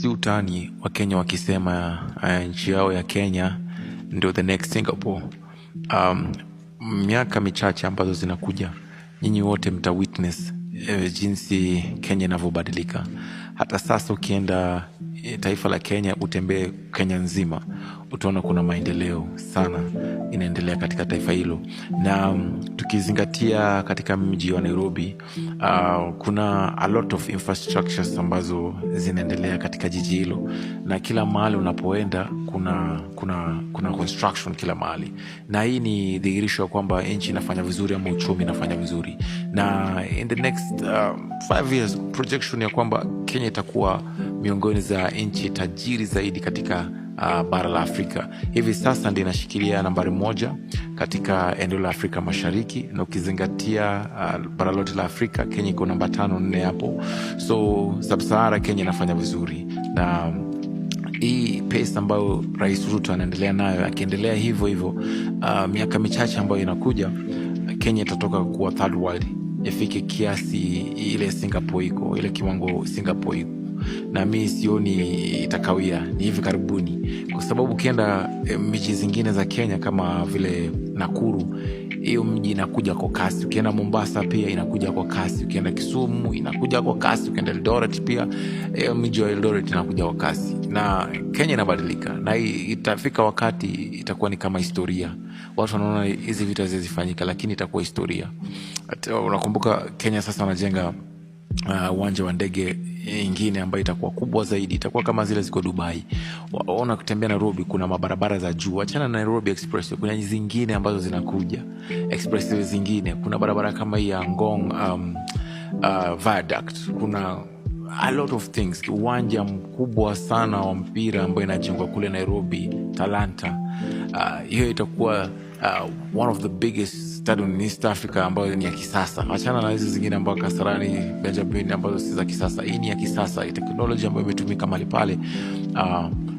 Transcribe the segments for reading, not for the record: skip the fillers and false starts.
Si utani Wakenya wakisema nchi yao ya Kenya ndio the next Singapore. Miaka michache ambazo zinakuja, nyinyi wote mta witness jinsi Kenya inavyobadilika. Hata sasa ukienda taifa la Kenya, utembee Kenya nzima, utaona kuna maendeleo sana inaendelea katika taifa hilo, na tukizingatia katika mji wa Nairobi, kuna a lot of infrastructures ambazo zinaendelea katika jiji hilo, na kila mahali unapoenda kuna construction kila mahali, na hii ni dhihirisho ya kwamba nchi inafanya vizuri ama uchumi inafanya vizuri. Na in the next 5 years, projection ya kwamba Kenya itakuwa miongoni za nchi tajiri zaidi katika bara la Afrika. Hivi sasa ndio inashikilia nambari 1 katika eneo la Afrika Mashariki, na ukizingatia bara lote la Afrika, Kenya iko namba 5, 4 hapo. So Sub-Sahara, Kenya inafanya vizuri, na hii pace ambayo Rais Ruto anaendelea nayo, akiendelea hivyo hivyo, miaka michache ambayo inakuja, Kenya itatoka kuwa third world ifike kiasi ile Singapore iko, ile kiwango Singapore iko. Na mi sioni itakawia, ni hivi karibuni, kwa sababu ukienda miji zingine za Kenya kama vile Nakuru, hiyo mji inakuja kwa kasi. Ukienda Mombasa pia inakuja kwa kasi, ukienda Kisumu inakuja kwa kasi, ukienda Eldoret pia, hiyo mji wa Eldoret inakuja kwa kasi. Na Kenya inabadilika, na itafika wakati itakuwa ni kama historia. Watu wanaona hizi vitu hazifanyika, lakini itakuwa historia. Unakumbuka Kenya sasa wanajenga uwanja wa ndege ingine ambayo itakuwa kubwa zaidi, itakuwa kama zile ziko Dubai. Waona kutembea Nairobi, kuna mabarabara za juu, achana na Nairobi Express, kuna zingine ambazo zinakuja express zingine, kuna barabara kama hii ya Ngong Viaduct, kuna a lot of things, uwanja mkubwa sana wa mpira ambayo inajengwa kule Nairobi, Talanta. Hiyo itakuwa one of the biggest stadium in East Africa ambayo ni ya kisasa. Achana na hizi zingine ambayo Kasarani, Benjamin, ambazo si za kisasa. Hii ni ya kisasa, teknoloji ambayo imetumika mahali pale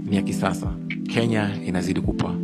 ni ya kisasa. Kenya inazidi kupa.